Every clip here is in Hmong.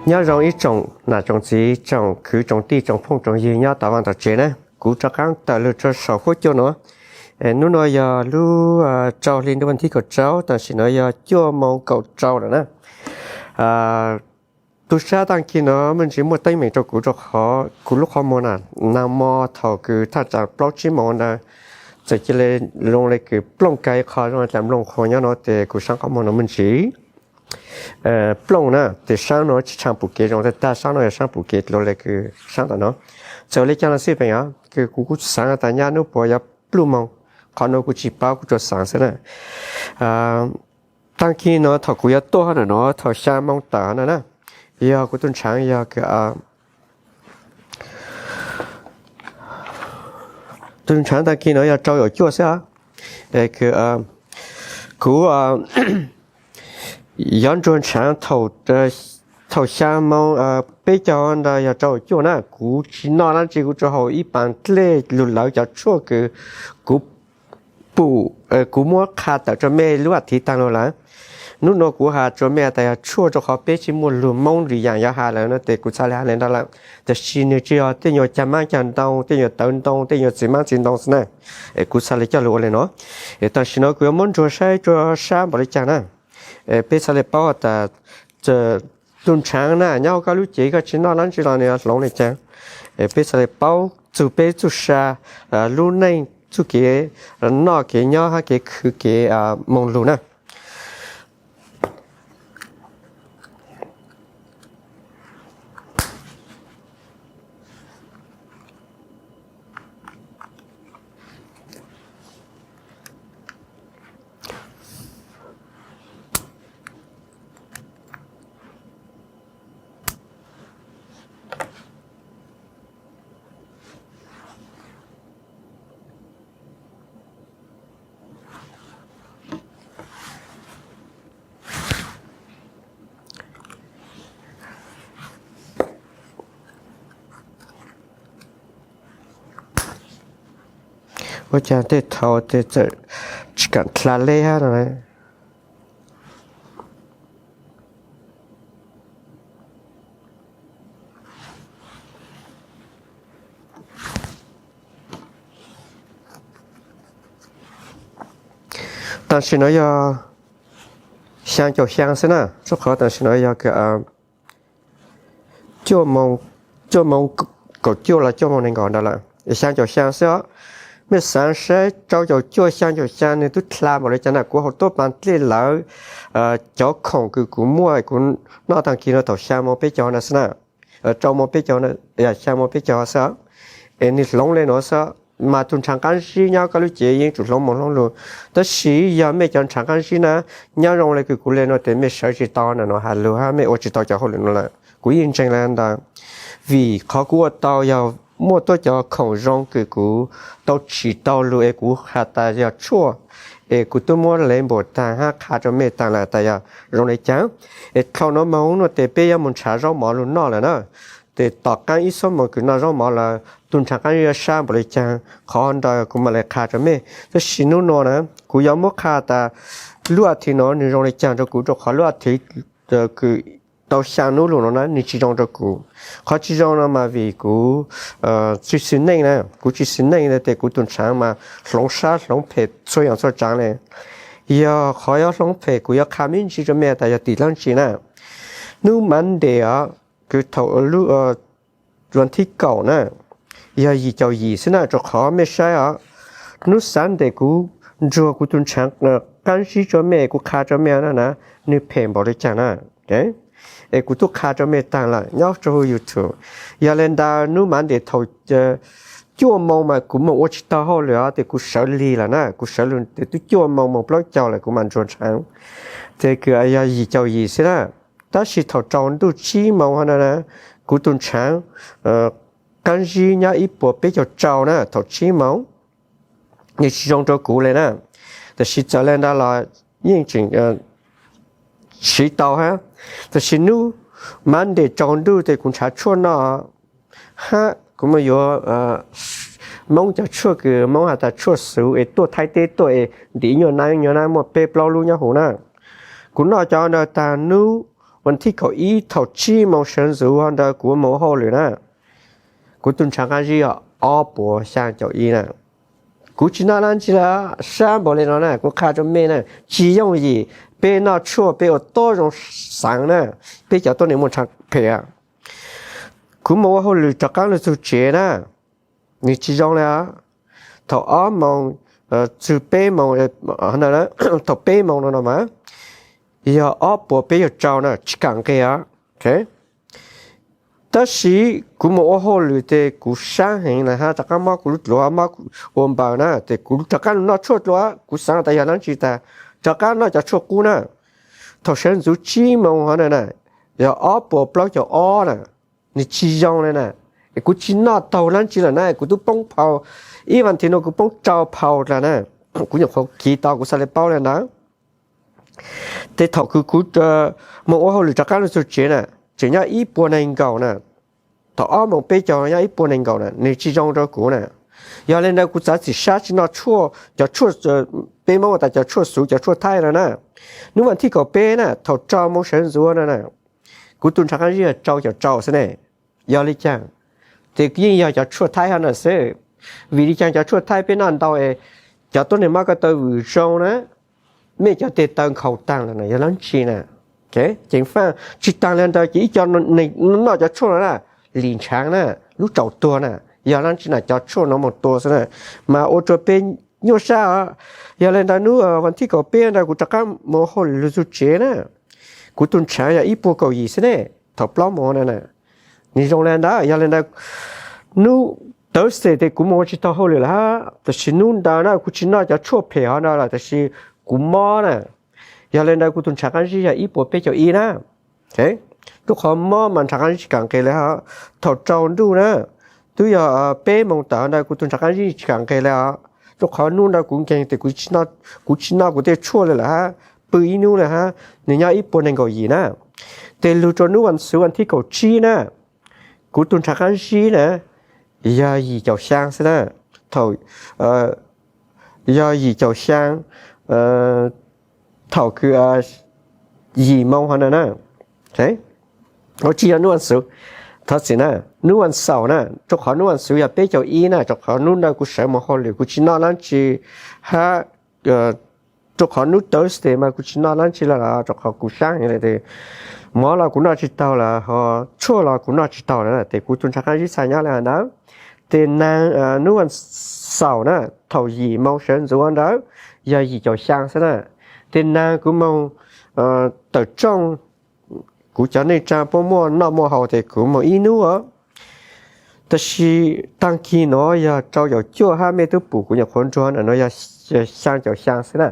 Nyob zoo ib tsoom nam tsoom txiv, tsoom kwv tsoom tij, tsoom phooj tsoom ywg nyob tom vaj tom tsev na. Kuv rov qab tawm los rau saum huab cua no. Hnub no yog lub rau hli ntuj vas thib kaum rau, tam sim no yog cuaj moo kaum rau lawm na. Tus sab tag kis no me ntsis muaj teeb meem rau kuv rau qhov kuv lub qhov muag na, nag hmo thaum kws thaj tsam plaub tsib moos ntawd txawm cia li zoo li kws plooj kag ib qho zoo li cas mloog qhuas nyob no ces kuv sab qhov muag no me ntsis plooj na, ces sab no tsis tshaaj pum kev zoo tag, sab no yog sab pum kev dlua li kws sab ntawm no. Txawm li cas los xij peem os, kws kuv kuj xaav tas nyaj hnub puas yuav pluj moog, qhov no kuv tsis paub, kuv tsuas xaav xwb na. Tag kis no thaum kuv yuav tuaj ntawm no thaum xya moo tawm no na, yog kuv tus ntshaav yog kws tus ntshaav tag kis no yog rau caum cuaj xwb os. Kuv yuav ntsuag ntshaav thaum xya moo peb caug ntawd yog rau caum cuaj na, kuv tsis noj dlaab tsi, kuv tsuas haus ib paas dlej lug lawv cov tshuaj kws kuv pum, kuv muab qha tawm rau mej lub as thiv taag lug lawm. Hnub no kuv has rua mej tas yog tshuaj rau qhov peb tsis muaj lug Moob lwm yaam yuav has lawm no tes kuv txhaj le has le ntawd lawm. Tab sis nwg tsis yog tej nyuas cag maab cag ntoo, tej nyuas tawv ntoo, tej nyuas txiv maab txiv ntoo xwb na. Es kuv txhaj le coj lug ua le no. Es tam sim no kuv yuav muab ntsuag saib rua sab npaum le caag na. Peb txhaj le paub tas tus ntshaav na nyob koj lub cev koj tsis noj dlaab tsi los nws yuav hloov le caag. Peb txhaj le paub txug peb txuj sa, lub neej txuj kev noj kev nyob hab kev khwv kev moog lug na. Ua cas tej thaus tes txawm tsis kaam dlha leb hab no. Tam sim no yog xyaa caum xyaa xwb na, rua qhov tam sim no yog cuaj moo kaum cuaj los cuaj moo nees nkaum ntawd lawm. Xyaa caum xyaa xwb os. Mej xaav saib rau caum cuaj xyaa caum xyaa nwg tub dlha npaum le caag na, kuv haus tuab paas dlej lawv cov khoom kws kuv muaj kuv noj taag kis no thaum xyaa moo peb caug na xwb na. Rau moo peb caug, xyaa moo peb caug xwb os. Es nwg hloov le no xwb, mas tug nrhav qaab zib nyob koj lub cev yeej tsum hloov moo hloov lug. Tab sis yog mej cov nrhav qaab zib na nyob zoo le kws kuv le no tes mej sawv tsis tau na no has lug hab mej ua tsis tau cov hauj lwm no lawm. Kuv yeej ntseeg le ntawd, vim qhov kuv ua tau yog muaj tuab cov khoom zoo kws kuv tau tsim tau lug es kuv has tas yog tshuaj, es kuv tub muab le npaum taag hab qha rua mej taag lawm tas yog zoo le caag. Es dlhau no moog no tes peb yuav moog nrhav zaub mov lug noj lawm na. Tes tom qaab ib xuab moos kws noj zaub mov lawm tug nrhav qaab zib yuav sab npaum le caag, qhov ntawd kuv mam le qha rua mej. Tab sis nub no na kuv yuav muab qha tas lub as thiv no nwg zoo le caag rua kuv, rua qhov lub as thiv kws tau xyaa nub lug no na nwg tsis zoo rua kuv. Qhov tsis zoo no mas vim kuv tsis xis neej na, kuv tsis xis neej tes kuv tug nrhav mas hloov sab hloov phem txhua yaam txhua tsaav le. Yog qhov yuav hloov phem kuv yuav qha me ntsis rua mej tas yog tim dlaab tsi na. Nub Monday os, kws thaum lub vas thib kaum na, yog yim caum yim xwb na, rua qhov mej saib os, nub Sunday kuv ntsuag kuv tug nrhav qaab zib rua mej, kuv qha rua mej na na, nwg phem npaum le caag na. Es kuv tub qha rua mej taag lawm nyob rua huv YouTube. Yog le ntawd nub Monday thaum cuaj moos mas kuv moog ua tsis tau hauj lwm os, tes kuv sawv lig lawm na, kuv sawv lug tes tub cuaj moos moog plaub caug lawm kuv mam ntsuag nrhav. Tes kws yog yim caum yim xwb na. Tab sis thaum rau ntuj tsib moos na, kuv tug nrhav qaab zib nyob ib puas peb caug rau na thaum tsib moos, nwg tsis zoo rua kuv le na. Tab sis txawm le ntawd los yeej tseem siv tau hab. Tab sis nub Monday rau ntuj tes kuv nrhav tshuaj noj hab kuv moog yuav Moob cov tshuaj kws Moob has tas tshuaj xuv es tuaj Thaib teb tuaj es ntim nyuaj naib nyuaj naib muaj peb plaub lub nyob huv na. Kuv noj cov ntawd taag nub vas thib kaum ib thaum tsib moos sawv ntxuv ho ntawd kuv mus ua hauj lwm na, kuv tus ntshav qab zib yog ob puas xyaa caum ib na. Kuv tsis noj dab tsi lawm, sab npaum li no na, kuv qha rau mej na, tsis yooj yim. Peb noj tshuaj peb ua tau zoo xaav na, peb cov tuab neeg muaj ntshav phem. Kuv mus ua hauj lwm rov qaab lug txug tsev na, nws tsis zoo li. Thaum ob moos txug peb moos, thaum peb moos no no mas yog ob puas peb caug rau na, tsis kam nqes os. Tab sis kuv mus ua hauj lwm tes kuv sab heev na hab, rov qaab mob kuv lub dluav, mob ua npaws na, tes kuv rov qaab lug noj tshuaj dlua, kuv xaav tas yog dlaab tsi tas rov qaab noj cov tshuaj qub na. Thaum sawv ntxuv tsib moos hov na, yog ob puas plaub caug ob na, nws tsis zoo li na. Kuv tsis noj taug dlaab tsi lawm na, kuv tub poob phau, ib vas thiv no kuv poob rau phau dlawg na. Kuv nyuam qhuav kiv tau kuv xaav le paub le ntawd. Tes thaum kws kuv mus ua hauj lwm rov qaab lug txug tsev na, tseem nyob ib puas nees nkaum na. Thaum ob moos peb caug nyob ib puas nees nkaum na, nws tsis zoo rau kuv na. Yog le ntawd kuv txav txim sab tsis noj tshuaj, cov tshuaj peb Moob tas cov tshuaj xuv, cov tshuaj thaib no na. Nub vas thib kaum peb na, thaum rau moos sawv ntxuv no na, kuv tus ntshav qab zib yog rau caum rau xwb ne. Yog le caag? Tes yeej yog cov tshuaj thaib hov ntawd xwb. Vim le caag cov tshuaj thaib peb noj ntau es cov tuab neeg mob ko taw vwm zoo na, mej cov teg taw nkhaus taag lawm na, yog dlaab tsi na? Ceev faaj tsis taag le ntawd ces ib co noj cov tshuaj no na, lim ntshaav na, lub tsaus tuag na, yog dlaab tsi na? Cov tshuaj no moog tua xwb na, mas ua rua peb nyuaj sab os. Yog le ntawd nub vas thib kaum peb ntawd kuv rov qaab mus hauj lwm lug txug tsev na, kuv tus ntshav yog ib puas kaum yim xwb ne, thaum plaub moos na. Nws zoo le ntawd, yog le ntawd nub Thursday tes kuv mus ua tsis tau hauj lwm lawm hab, tab sis nub ntawd na kuv tsis noj cov tshuaj phem hov ntawd lawm, tab sis kuv mob na. Yog le ntawd kuv tus ntshav qab zib yog ib puas peb caug ib na. Rua qhov mob mas ntshav qab zib tsis kam nqes le hov. Thaum rau ntuj na, twb yog peb moos tawm ntawd kuv tus ntshav qab zib tsis kam nqes le os. Rua qhov nub ntawd kuv nkeeg tes kuv tsis noj kuv tej tshuaj le lawm hab, pw ib nub le hab, nws nyob ib puas nees nkaum yim na. Tes lug rua nub vas xuv vas thib kaum tsib na, kuv tus ntshav qab zib na yog yim caum xyaa xwb na. Thaum, yog yim caum xyaa, thaum kws yim moos hov ntawd na. Ua tsi yog nub vas xuv, thov txim na, nub vas xaum na, rua qhov nub vas xuv yog peb caug ib na, rua qhov nub ntawd kuv sawv mus hauj lwm kuv tsis noj dlaab tsi hab. Rua qhov nub Thursday mas kuv tsis noj dlaab tsi le los rua qhov kuv sab heev le tes mob los kuv noj tsis taug lawm, ho tshuaj los kuv noj tsis taug lawm, tes kuv tus ntshav qab zib txhaj nyob le hov ntawd. Tes naag nub vas xaum na, thaum yim moos sawv ntxuv ntawd yog yim caum xyaa xwb na. Tes naag kuv moog tawm rooj, kuv cov neej tsaa puab muaj noj muaj haus tes kuv moog ib nub os. Tab sis taag kis nuav yog rau caum cuaj hab, mej tub pum kuv nyuam qhuav nruag na, nuav yog xyaa caum xyaa xwb na.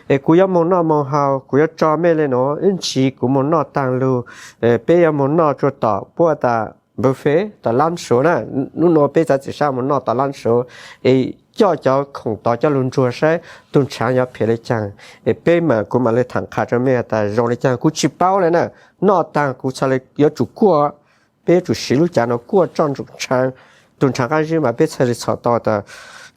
Es kuv yuav moog noj moog haus, kuv yuav tso mej le nuav, ib ntsis kuv moog noj taag lug, peb yuav moog noj rua tom puab tas buffet tom lab suav na. Nub nuav peb txav txim sab moog noj tom lab suav, es coj cov khoom tod coj lug ntsuag saib tug ntshav yuav phem le caag, es peb mam, kuv mam le thaam qha rua mej tas zoo le caag. Kuv tsis paub le na, noj taag kuv txhad le yuav tsum kuaj, peb yuav tsum siv lub cav nuav kuaj roj ntsuj ntshav, tug ntshav qab zib mas peb txhad le txhom tau tas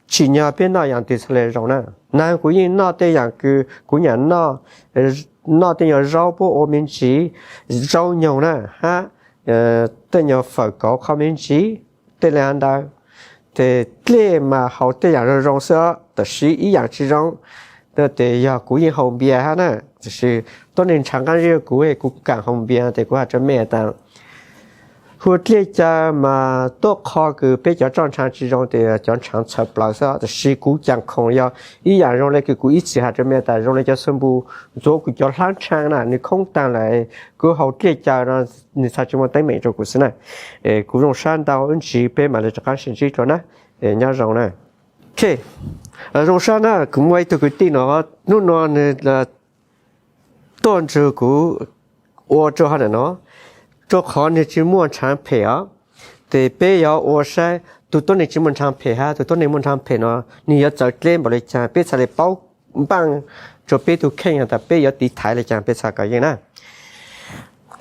tsim nyog peb noj yaam twg txhad le zoo na. Naag kuv yeej noj tej yaam kws kuv nyam noj, noj tej nyuag zaub puab ua me ntsis, zaub nyoog na hab tej nyuag fawm kauv qho me ntsis, tej le ntawd. Tes dlej mas haus tej yaam zoo zoo xwb, tab sis ib yaam tsis zoo, tes yog kuv yeej haus npias hab na, tab sis tuab neeg ntshav qab zib kuv, kuv kaam haus npias tes kuv has rua mej tas hu dlej caw mas tuab qho kws peb cov roj ntshav tsis zoo tes cov ntshav txhawv plawv xwb, tab sis kuv caam khoom yog ib yaam zoo le kws kuv ib txwm has rua mej tas zoo le cov xab npum ntxuav kuv cov hlab ntshaa na, nws khoob taag lawm, kuv haus dlej caw no nws txhad tsis muaj teeb meem rua kuv xwb na. Kuv zoo sab ntau, ib ntsis peb mam le rov qab sib ntsib dlua na. Nyob zoo na. Zoo sab na, kuv muaj ib tug kwv tij nuav, nub nuav nwg tuaj nrug kuv ua rua hov ntawm nuav, rua qhov nwg tsis muaj ntshav phem os. Tes peb yuav ua saib tug tuab neeg tsis muaj ntshav phem hab tug tuab neeg muaj ntshav phem nuav nwg yuav txawv dleb npaum le caag, peb txhad le paub npaaj rua peb tug kheej has tas peb yuav tiv thaiv le caag peb txhad kom yeej na.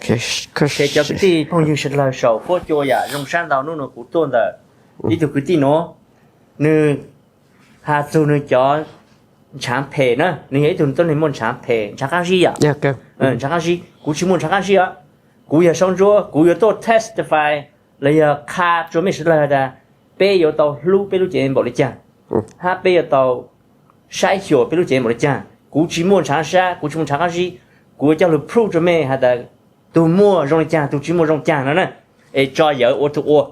Cov kwv tij phooj ywg sawv dlawg saum huab cua yam zoo sab ntau, nub nuav kuv tuaj ntawm ib tug kwv tij nuav, nwg has txug nwg cov ntshav phem na, nwg yog ib tug tuab neeg muaj ntshav phem, ntshav qaab zib yom, ntshav qaab zib. kuv tsis muaj ntshav qab zib os. Kuv yog Saub Ntsuab, kuv yuav tuaj testify los yog qha rua mej sawv dlawg tas peb yuav tau hlub peb lub cev npaum li caag, hab peb yuav tau saib xyuas peb lub cev npaum li caag. Kuv tsis muaj ntshav sab, kuv tsis muaj ntshav qab zib, kuv yuav coj lug prove rua mej has tas tug muaj zoo li caag, tug tsis muaj zoo caag no na. Es tso yawv ua tug ua.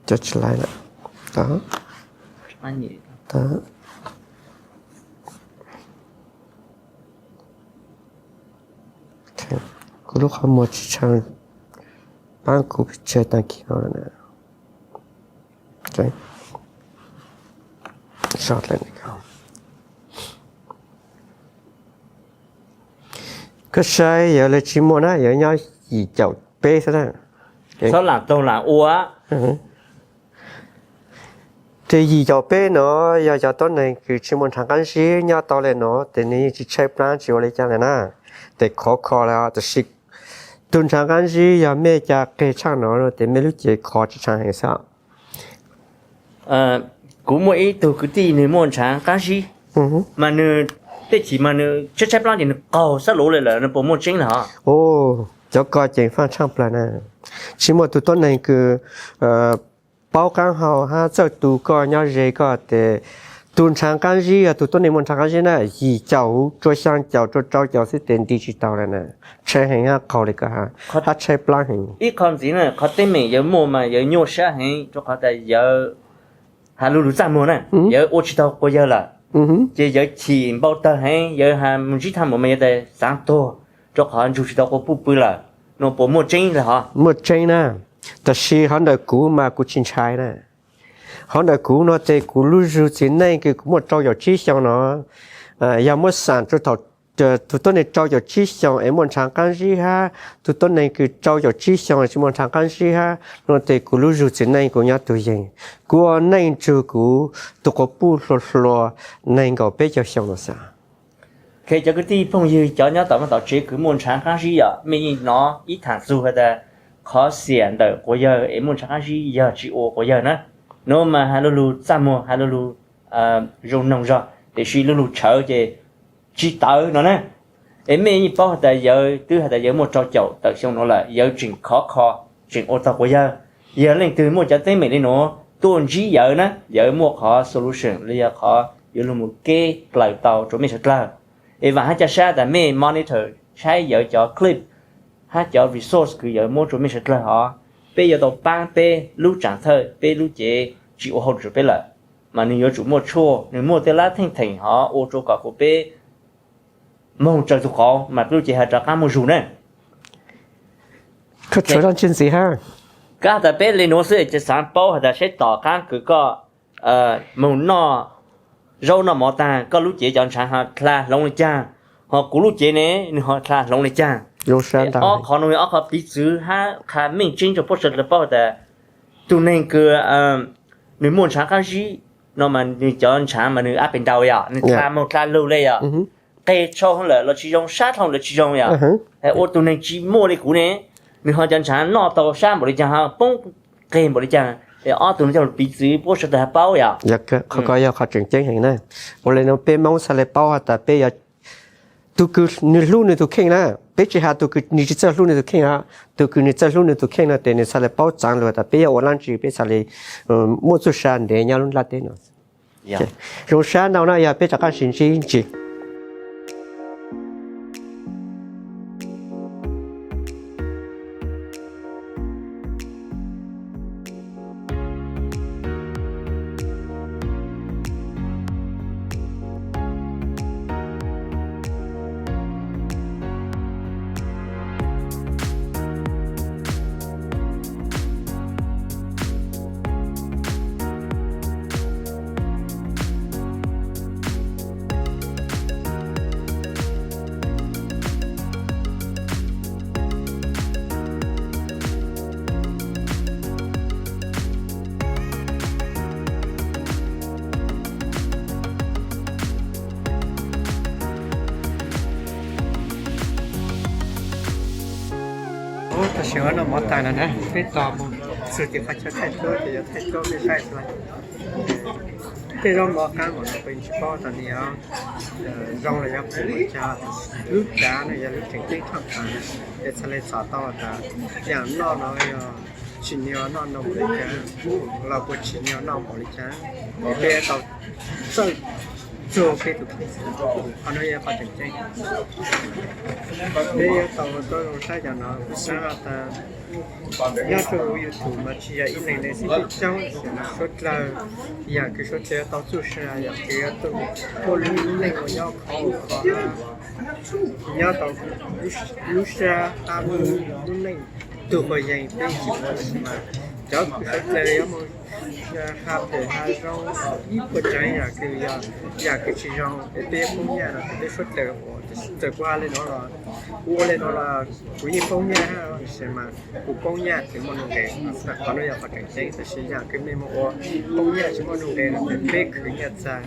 Cov tsis laiv lawm. Kuv lub qhov muag tsis tshee, paab kuv pes tsawg taag kis no na. Koj saib yawg lawv tsis muaj na, yawg nyob yim caum peb xwb na. Txhob lam taug lam ua. Ces yim caum peb no yog cov tuab neeg kws tsis muaj ntshav qab zib nyob tau le no, ces nws yeej tsis tshaib plaab tsis ua li cas le na. Ces khov kho le, tab sis tug ntshav qab zib yog mej ca qeg tshaaj no, ces mej lub cev khov tsis tshaaj heev xwb. Kuv muaj ib tug kwv tij nwg muaj ntshav qab zib, mas nwg tej chim mas nwg tshaib tshaib plaab ces nwg qaug xab luv le lawm, nws puas muaj tseeb lawm os? Cov ko ces faaj tshaaj plawg na. Tsis muaj tug tuab neeg kws paub qaab hau hab txawj tu koj nyob ze koj tes, tug ntshav qab zib yog tug tuab neeg muaj ntshav qab zib na, yim caum huv rua xyaa caum rua rau caum xwb tes nti tsis tau le na. Tshaib heev hab qaug le koj hab tshaib plaab heev. Ib qho ntxiv na, qhov teeb meem yawg muaj mas yawg nyuaj sab heev rua qhov tas yawg has lu lug txaj muag na, yawg ua tsis tau quas yawg lawm. Ces yawg chim npau tawg heev, yawg has mus ntsib thaj maum mas yawg tas xaav tuag rua qhov ntsug tsis tau quas puj pw lawm. Nuav puas muaj tseeb le hov? Muaj tseeb na, tab sis hov ntawm kuv mas kuv tsis ntshai na. Hov ntawm kuv no tes kuv lub zug txiv neej kws kuv muaj rau caum tsib xyoo no, yog muab xam rua thaum tug tuab neeg rau caum tsib xyoo es muaj ntshav qab zib hab tug tuab neeg kws rau caum tsib xyoo tsis muaj ntshav qab zib hab no tes kuv lub zug txiv neej kuv nyob tug yeeg. Kuv ua neej nrug kuv tug quas puj hluas hluas neeg nkaum peb caug xyoo no xwb. Cov kwv tij phooj ywg cov nyob tom mab tom tsev kws muaj ntshav qab zib yom, mej yeej nov ib thaam txug has tas qhov xiam ntawm quas yawg es muaj ntshav qab zib yog tsis ua quas yawg na. Nuav mas has lu lug txaj muag, has lu lug zoo noog zog, tiam sis lu lug tshawv ces tsis tawv no na. Es mej yeej paub has tas yawg twb has tas yawg muaj rau caum tawm xyoo nuav lawm, yawg tseem khov kho, tseem ua tau quas yawg. Yog leej twg muaj cov teeb meem le nuav tuaj ntsib yawg na, yawg muaj qhov solution los yog qhov yuav lug mus keb plaws tau rua mej sawv dlawg. Es vaam hab ca sab tas mej monitor saib yawg cov clip hab cov resource kws yawg muab rua mej sawv dlawg hov, peb yuav tau paab peb lub tsaam thawj, peb lub cev tsis ua hauj lwm rua peb lawm, mas nwg yuav tsum muaj tshuaj, nwg muaj tej lab theej theem hov ua rua kom kuas peb moog tsaws tug qauv mas peb lub cev has rov qaab muaj zug na. Koj has tas peb le nuav xwb ces xaav paub has tas saib tom qaab kws koj moog noj zaub noj mov taag koj lub cev cov ntshav ho dlha hloov le caag, ho kuv lub cev ne nwg ho dlha hloov le caag. Ob qhov nuav yog ob qhov piv txwv hab qha meej tseeb rua puab sawv dlawg paub has tas tug neeg kws nwg muaj ntshav qab zib no mas nwg cov ntshav mas nwg up and down yom, nwg dlha moog dlha lug le yom. Qeg dhau lawm los tsis zoo, sab dhau lawm tsis zoo yom. Ua tug neeg tsis muaj le kuv ne, nwg ho cov ntshav noj tau sab npaum li caag, ho poob qeg npaum li caag. Ob tug nuav coj lug piv txwv puab sawv dlawg has paub yom. Qhov ko yog qhov tseem ceeb heev na. Ua le nuav peb Moob txhaj le paub has tas peb yog tug kws nwg hlub nwg tug kheej na. Peb tsis has tug kws nwg tsis txawj hlub nwg tug kheej os. Tug kws nwg txawj hlub nwg tug kheej no tes nwg txhaj le paub txaav lug tas peb yuav ua dlaab tsi, peb txhaj le muaj txuj sa ntev nyob lub nplaj teb no. Zoo sab ntau na, yog peb rov qaab sib ntsib ntsis. Tab sis noj mov tas lawm na, peb tos mus txog tim qhov chaw thaij duab ces yuav thaij duab peb saib xwb. Tej zaub mov qab mas peb tsis paub tas nws yuav zoo los yog phem li cas, tab sis lub cav no yog lub tseem ceeb tshaj plaws, ces txhaj le txhom tau tas yam noj no yog tsim nyog noj npaum li cas los puas tsim nyog noj npaum li cas, es peb tau txawj txog peb tus kheej xwb. Qhov no yog qhov tseem ceeb. Peb yuav tau tau zoo saib cov no, kuv xav tas nyob rau hauv YouTube mas tsis yog ib leeg leej xwb, coob coob suav dlawg, yam kws suav dlawg yuav tau txuj sa, yam kws yuav tau muaj lub neej ua nyob khov kho, nyob tau lub sab qab lub neej tug quas yees peb tsis muaj tab sis mas cov kws suav dlawg yuav mus ha phem ha zoo ib puas tsav yam kws yog yam kws tsis zoo es peb poob nyiaj no ces peb suav dlawg ua. Tab sis txawm kuv ha li no los, kuv ua li no los kuv yeej poob nyiaj tab sis mas kuv poob nyiaj tsis muaj nuj nqes. Qhov no yog qhov tseem ceeb, tab sis yam kws mej mus ua poob nyiaj tsis muaj nuj nqes no ces peb khwv nyiaj txag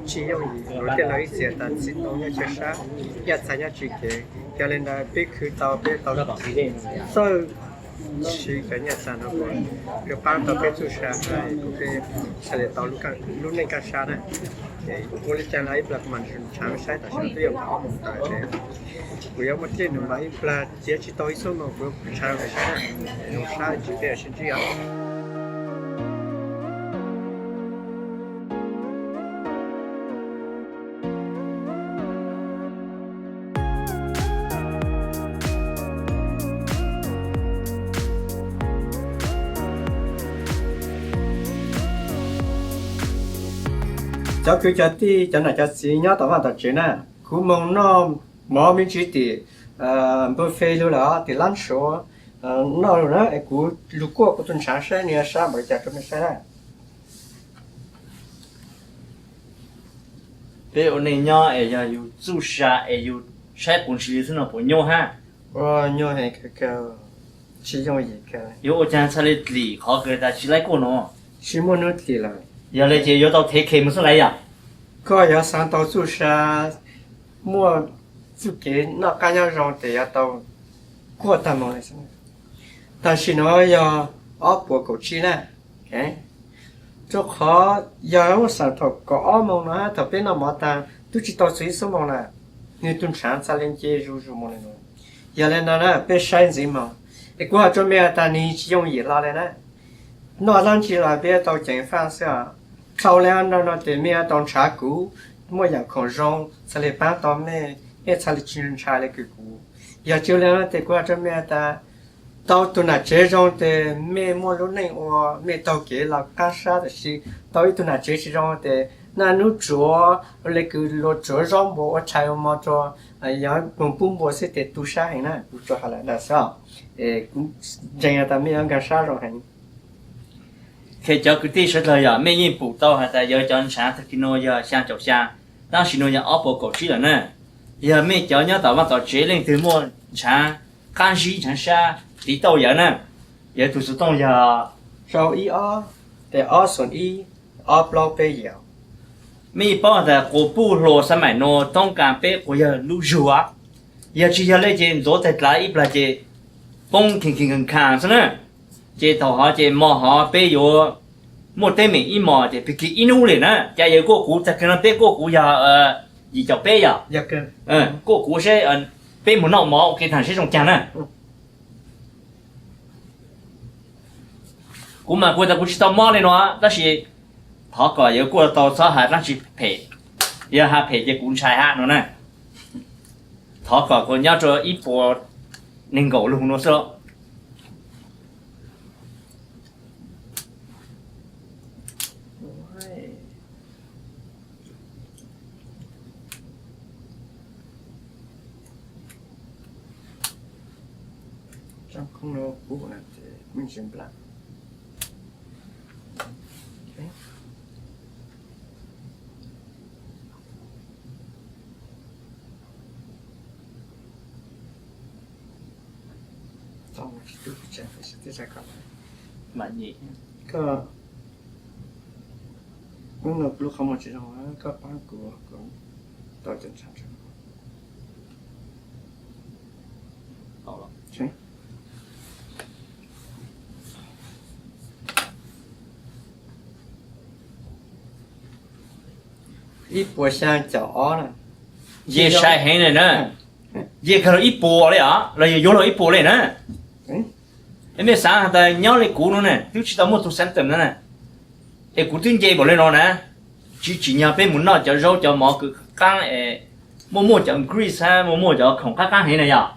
tsis yooj yim. Luag tej laug ib txhia tas txiv ntoo nyob chaw sab, nyiaj txag nyob tswv kev. Yog li ntawd peb khwv tau, peb tau txawj siv cov nyiaj txag no kom yuav pab tau peb txuj sa, kuv peb txhaj le tau lub neej kaj sab na. Ua li cas los ib plag kuv mam nrhav saib, tam sim no twb yog ob moos tawm ces kuv yuav muaj dej num mas ib plag txiav tsis tau ib xuab moos kuv nrhav saib, zoo sab tsis peb sib ntsib os. Cov kwv cov tij, cov nam cov txiv nyob tom vaj tom tsev na, kuv moog noj mov me ntsis tim npua fes lug lawm tim lab suav, noj lug na es kuv lug kuaj kuv tus ntshav saib nws yuav sab npaum li cas rau mej saib na. Peb ua neej nyob es yog yus txuj sa es yus saib quas ntshis li xwb no puas nyuaj hab? Ua nyuaj heev kawg, tsis yooj yim kawg. Yuav ua caag txhaj le dlim qhov kws tas tsis laib kuaj no? Tsis muaj hnub dlim lawm. Yog le ces yuav tau thev khes mus xwb lawm yom? Koj yuav xaav tau txuj sa, muaj txuj kev noj qab nyob zoo ces yuav tau kuaj tag moog le xwb. Tam sim no yog ob puas kaum tsib na, rau qhov yog muaj xaam thaum kaum ob moos no thaum peb noj mov taag tub tsi tau txug ib xuab moos na, nwg tug ntshav txhaj le nce zuj zus moog le nuav. Yog le no na peb saib ntxiv moog, es kuv has rua mej has tas nwg tsis yooj yim hlo le na. Noj dlaab tsi los peb tau ceev faj xwb os. Dlhau le no no tes mej yuav tau nrhav kuv, muaj yaam khoom zoo txhaj le paab tau mej, mej txhaj le tsi ntshai le kws kuv. Yog tsi le no tes kuv has rua mej has tas, tau tug nam tsev zoo tes mej muaj lub neej ua, mej taug kev los qaab sab, tab sis tau ib tug nam tsev tsi zoo tes naj nub tsuav le kws luas tsuav zaub npua ua tshais ua mov rua, yog moog pub npua xwb tes tu sab heev na, kuv tsuas has lawm ntawd xwb os. Kuv ntseeg has tas mej yuav nkaag sab zoo heev. Qhia cov kwv tij sawv dlawg yog mej yeej pum tau has tas yog cov ntshav tag kis nuav yog xyaa caum xyaa, tab sis nuav yog ob puas kaum tsib lawm na. Yog mej cov nyob tom vaaj tom tsev leej twg muaj ntshav qaab zib ntshav sab tiv tauj yawm na, yawm tug xuv tooj yog rau ib ob, tes ob xoom ib, ob plaub peb yim. Mej paub has tas quas puj hluas xab maim nuav toob kas peb quas yawg lub zug, yog tsi yog le ces ntxuav tag dlav ib plag ces poob kheev kheev khaas khaas xwb na. Ces thaum hov ces mo hov peb yuav muaj teeb meem ib mos ces pig kig ib nub le na. Cas yawg kuaj kuv tag kis no peb kuaj kuv yog yim caum peb yog, kuaj kuv seb peb moog noj mov ua ke taag seb zoo caag na. Kuv mas kuv tas kuv tsis tau mob le nuav tab sis thov kom yawg kuaj tau txhob has dlaab tsi phem, yog has phem ces kuv ntshai hab no na. Thov kom kuv nyob rua ib puas neeg nkaum lug nuav xwb. Koj, hnub no kuv lub qhov muag tsis zoo, koj paab kuv, kuv tau cov ntshav. Ib puas xyaa caum ob na. Nce sai heev na. Nce kawg los ib puas li os, los yog yuav luag ib puas li na. Mej xaav has tas nyob li kuv no na twb tsis tau muaj tug symptom na, es kuv twb nce npaum li no na, tsis tsim nyog peb mus noj cov zaub cov mov kws qaab es muaj muaj cov grease hab muaj muaj cov khoom qaab qaab heev na yog,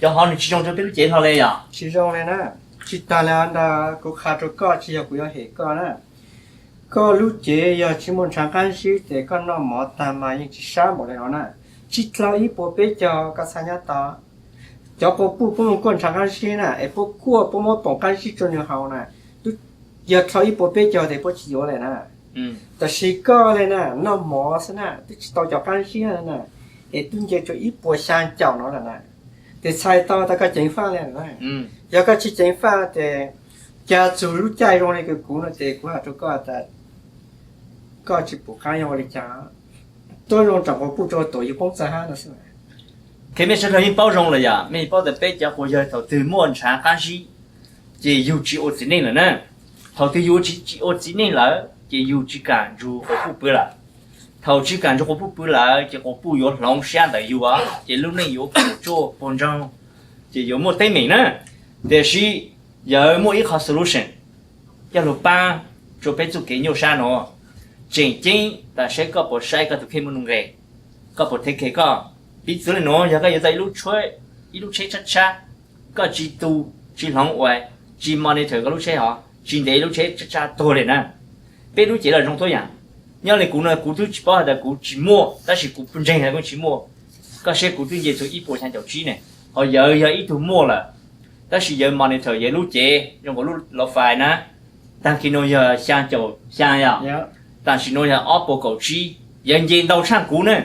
cov hov nws tsis zoo rua peb lub cev hlo li yog. Tsis zoo li na. Tsis tas li ntawd kuv qha rua koj tsis yog kuv yuav hem koj na. Koj lub cev yog tsis muaj ntshav qaab zib tes koj noj mov tag mas yeej tsis sab npaum li no na. Tsis dlhau ib puas peb caug koj txhaj nyob tau. Cov quas puj puab muaj kuaj ntshav qaab zib na es puab kuaj puab muab poom qaab zib rua nwg haus na, twb yog dlhau ib puas peb caug tes puab tsis yuav li na. Tab sis koj li na, noj mov xwb na twb tsis tau cov qaab zib na, es twb nce rua ib puas xyaa caum no lawm na. Tes txhais tau tas koj ceev faj li na. Yog koj tsis ceev faj tes, cas txug lub caij zoo li kws kuv no tes kuv has rua koj tas koj tsis pum qaab yuav ua li cas, tuab zoo tsoom quas puj rua tuam yug poob txag hab no xwb. Mej sawv dlawg yeej paub zoo lawm yom, mej paub tas peb cov quas yawg thaum twg muaj ntshav qaab zib ces yug tsis ua txiv neej lawm na. Thaum twg yug tsis ua txiv neej lawm ces yug tsis kam nrug quas puj pw lawm. Thaum tsis kam nrug quas puj pw lawm ces quas puj yuav hloov sab ntawm yug os, ces lub neej yuav puas tsuaj puas ntsoog, ces yuav muaj teeb meem na. Tiam sis yawg muaj ib qho solution coj lug paab rua peb txuj kev nyuaj sab nuav. Tseem ceeb tas saib koj puas saib koj tus kheej muaj nuj nqes, koj puas take care koj. Piv txwv le nuav, yog koj yuav tau ib lub tsheb tshab tshab, koj tsis tu, tsis hloov uas, tsis monitor koj lub tsheb hov, tsis ntev lub tsheb tshab tshab tuag li na. Peb lub cev los zoo tuab yaam. Nyob li kuv no kuv twb tsis paub has tas kuv tsis muaj, tab sis kuv ntseeg has kuv tsis muaj. Koj saib kuv twb nce txug ib puas xyaa caum tsib ne, ho yawg yog ib tug muaj lawm, tab sis yawg monitor yawg lub cev zoo nkaus lub lo fais na. Taag kis no yog xyaa caum xyaa yog, tam sim no yog ob puas kaum tsib. Yawg nce ntau tshaj kuv ne,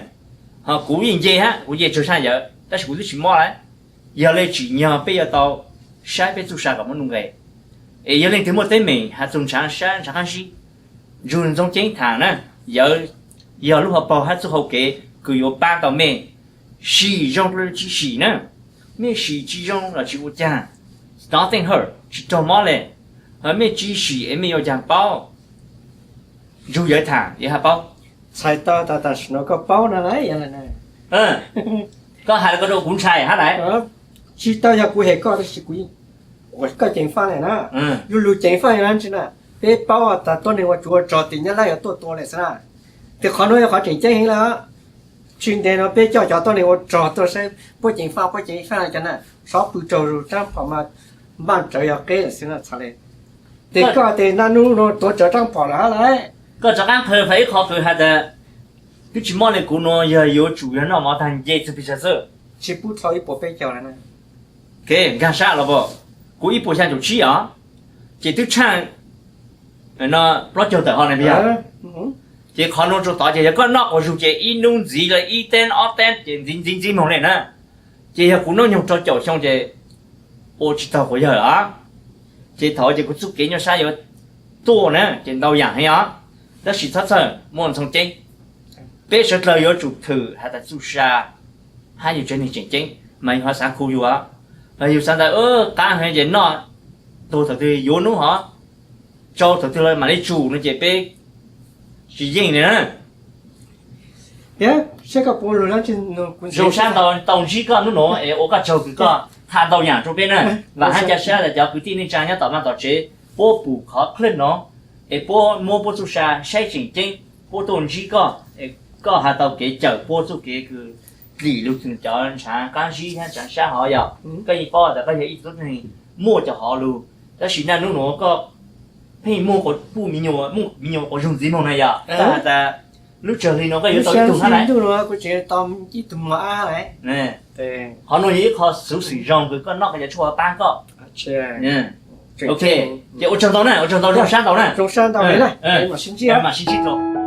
ho kuv yeej nce hab, kuv nce tsawg tshaj yawg tab sis kuv twb tsis mob lawm. Yog le tsim nyog peb yuav tau saib peb txuj sa kom muaj nuj nqes. Es yog leej twg muaj teeb meem has txug ntshav sab ntshav qaab zib, nrug Ntxoov Ceeb thaam na. Yawg yog lub hauv paug hab txuj hau kev kws yuav paab tau mej sim zoo rua tsis sim na. Mej sim tsis zoo los tsis ua caag, nothing hurt, tsis raug mob le. Ho mej tsis sim es mej yuav caag paub? Nrug yawg thaam yawg hab paub. Txhais tau tas tam sim no koj paub no lawm. Koj has le koj rua kuv ntshai hab lawm. Tsis tau yog kuv hem koj tab sis kuv, koj ceev faj le na. Lug lug ceev faj le na, tsi na. Peb paub tas tuab neeg ua tsuv ua rog tim Nyab Laj yuav tuaj tua le xwb na. Tes qhov nuav yog qhov tseem ceeb heev le. Tsis ntev no peb coj cov tuab neeg ua rog tuaj saib puab ceev faj, puab ceev faj le cov na. Xob pw raug zug, raab phom mas npaaj rawv yog qeb lawm xwb na txhad le. Tes koj tes naj nub no tuav rawv raab phom lawm hab lawm. Koj rov qaab qha fais ib qho kws has tas twb tsis mob le kuv nuav yog yuav tsum yog noj mov tag nce txug pes tsawg xwb? Tsis pub dlhau ib puas peb caug le na. Nkaag sab los as, kuv ib puas xyaa caum tsib os, ces twb tshaaj no plaub caug tawm ho na yog. Ces qhov nuav rua tod ces yog koj noj quas zug ces ib nub ntxiv le ib teeb ob teeb ces ntxiv ntxiv ntxiv moog le na. Ces yog kuv noob nyoog rau caum xyoo ces ua tsis taug quas yawg os. Ces thaum ces kuv txuj kev nyuaj sab yuav tuaj na ces ntau yaam heev os. Tab sis txhob txhawj, muaj Ntxoov Ceeb, peb sawv dlawg yuav tsum thwm has tas txuj sa hab yug tsev neeg tseem ceeb mas yug ho xaav khu yug os. Yug xaav tas qaab heev ces noj, tuag thaum twg yuav nub hov, tsau thaum twg los mam li tsum no ces peb tsis yeej li na. Zoo sab ntau tau ntsib koj nub nuav es ua koj tsaug kws koj tha ntau yaam rua peb na. Vam hab ca sab tas cov kwv tij neej tsaa nyob tom vaj tom tsev puab pum qhov clip no es puab muab puab txuj sa saib tseem ceeb, puab tuaj ntsib koj es koj has tau kev cawm puab txuj kev kws dlim lug cov ntshav qaab zib hab ntshav sab hov yog. Koj yeej paub tas koj yog ib tug tuab neeg muaj cov hov lug, tab sis naj nub nuav koj pheej muaj quas puj, muaj me nyuam quas zug ntxiv moog na yog. Koj has tas lub tsawg hli nuav koj yuav tau ib tug hab lawm. Qhov nuav yog ib qho xuv xwm zoo kws koj noj koj cov tshuaj paab koj. Ok, ces ua tsaug ntau na, ua tsaug ntau, zoo sab ntau na. Mam sib ntsib.